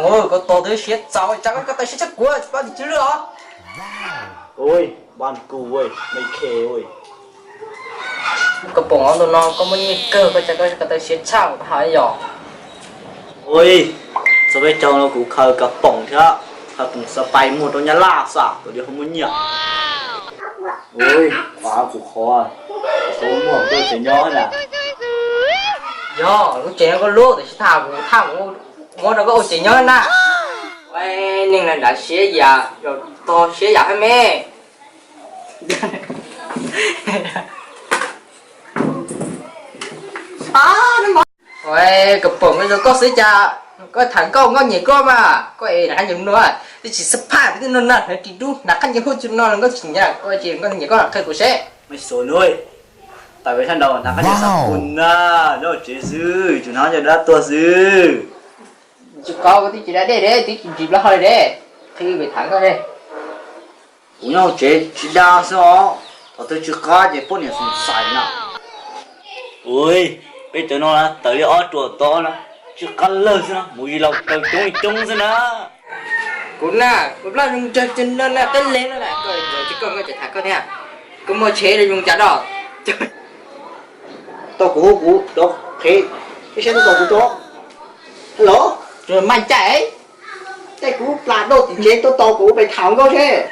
Ua, koj tos twb siav txaus, cas koj ko taw siav tshaj kuv, tsis paub tim tswv lwj os. Ui, npaj kuv ui, me khe ui. Koj pom ntawm no koj muaj nyiaj kawg, koj cas koj ko taw siav tshaj kuv hais yom. Ui, txog peb caug no kuv khaws kav poom thiab, khaws poom xav pais muag rau nyab laj xwb, kuv li ho muaj nyiaj. Ui, kuv qhov, kuv muag kuv tsev nyob na. Yog lub tsev no koj lub, tiam sis thaj kuv, thaj kuv muab rau koj ua tsev nyob na. Ua neeg na nrad siab yam, yog tog siab yam hab me. Ua, kav poom, koj zoo koj xwb cas, koj tham nkauj nkauj nyiam koj mas, koj es nrad qab ncaug no, twb tsis xab phaj, twb noj nag hnav ris dub, nrad qab ncaug huj tsis no nkauj tsis nyiam, koj tsis nkauj nyiam koj qhia kuv seb. Maj xus nuj, tawm pem sab nraud nrad qab ncaug xab phaj na, nyob tsev xwb, tsuas hnov cov dab tuag xwb. Tsis qab, koj twb tsis da dej, twb tsis nris plaub hau li, qhia pem tham nkauj li. Kuv nyob hauv tsev tsis da xwb os, thaum twg tsw qab ces poj niam xoom xais na. Ui, peb cov no tawm li ob ruam tod na, tsw qab lawg xwb na, mus zis laus taws coob li coob xwb na. Kuv na, kuv plab zoo ntsawg ces no na, qab le no na, koj tsis koj, koj tseem tham koj thiab. Koj muaj tsheb zoo cas no? Tau kuv, kuv cov qhev, ib sab tuaj tos kuv tso. Los, maj cai, tej kuv plam doj tim tsev tuaj tos kuv pem tham nkauj seb.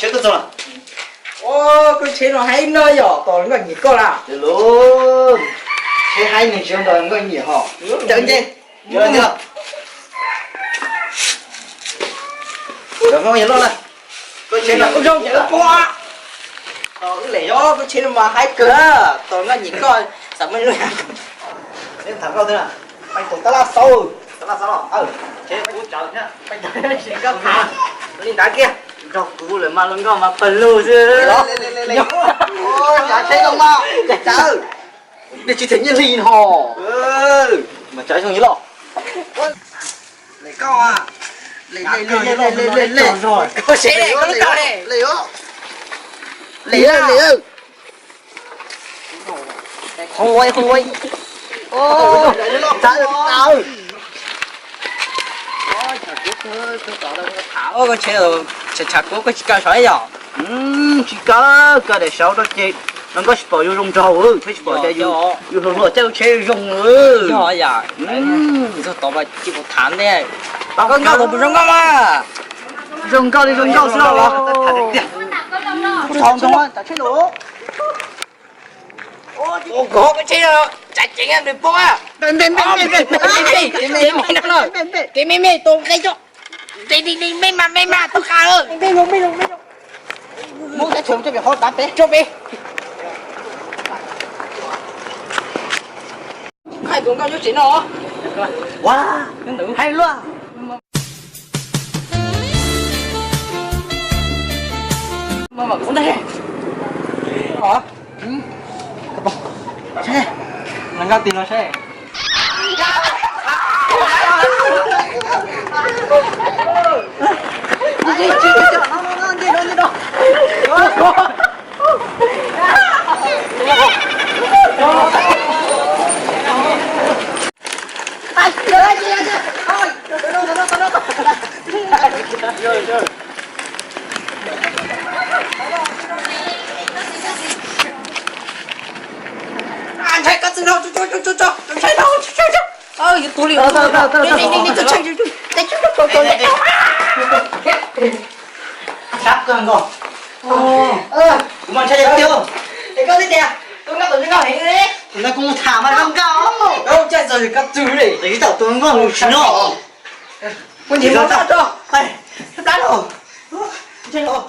Tsheb tuaj txog. Ua, koj tsheb no haib no yom, tos nkauj nyiam koj lawm. Tsheb haib neeg tsis nrog nkauj nyiam ho. Cawm nce. Nkauj nyiam loj na. Koj tsheb no kuj zoo cawm pua. Tos wb lem, yog koj tsheb no mas haib kawg, tos nkauj nyiam koj, xav muaj lub. Tham nkauj thiab na. Peb tus tab laj xauj, tab laj xauj, tsheb kuv cawm thiab. Li ntawd kiag, nrog kuv lawm mas luag nkauj mas pawg lug xwb. Tsheb no mas cawm. Nej tsis them nyiaj hli no. Mas tsav zoo ib los. Lem koj, lem, lem, lem, lem, lem, lem, lem. Koj tsheb lem, koj lub tau lem. Lem, lem, lem. Hoo luaj, hoo luaj. Tsav tau. Koj tsheb tshav kuv koj tsis kaw saud yom? Tsis kaw, kaw daim saud rau ces luag nkauj tsis pom yus zoo nraug, thiab tsis pom tias yus hluas hluas caij lub tsheb zoo. Yog yam, txog tod mas tsis pom tham ntej. Koj nkauj thaum puas zoo nkauj mas? Zoo nkauj li zoo nkauj xwb los? Kuv thov nrog tsav tsheb los. Ua koj tsheb tsav ceev nws poob. Kev me me, tus nqe coj. Kev me me mas me mas tus qab. Muab kab tshee coj pem qhov dav pem, coj pem. Hais tus nkauj nyob tsev no. Ua, hais luaj. Nkauj tig no seb. Ntshai koj txwj no, ntshai no, yuav tuag li. Sab kawg nkaus. Kuv mas ntshai tiag tiag. Es koj twb tias tus nkauj, tus nkauj heev li. Tus no kuv mus tham mas zoo nkauj. Koj tsis txog koj txwj li. Tus nkauj mus tsis noj. Kuv nyiam mus noj tso. Plab los. Ntshai los.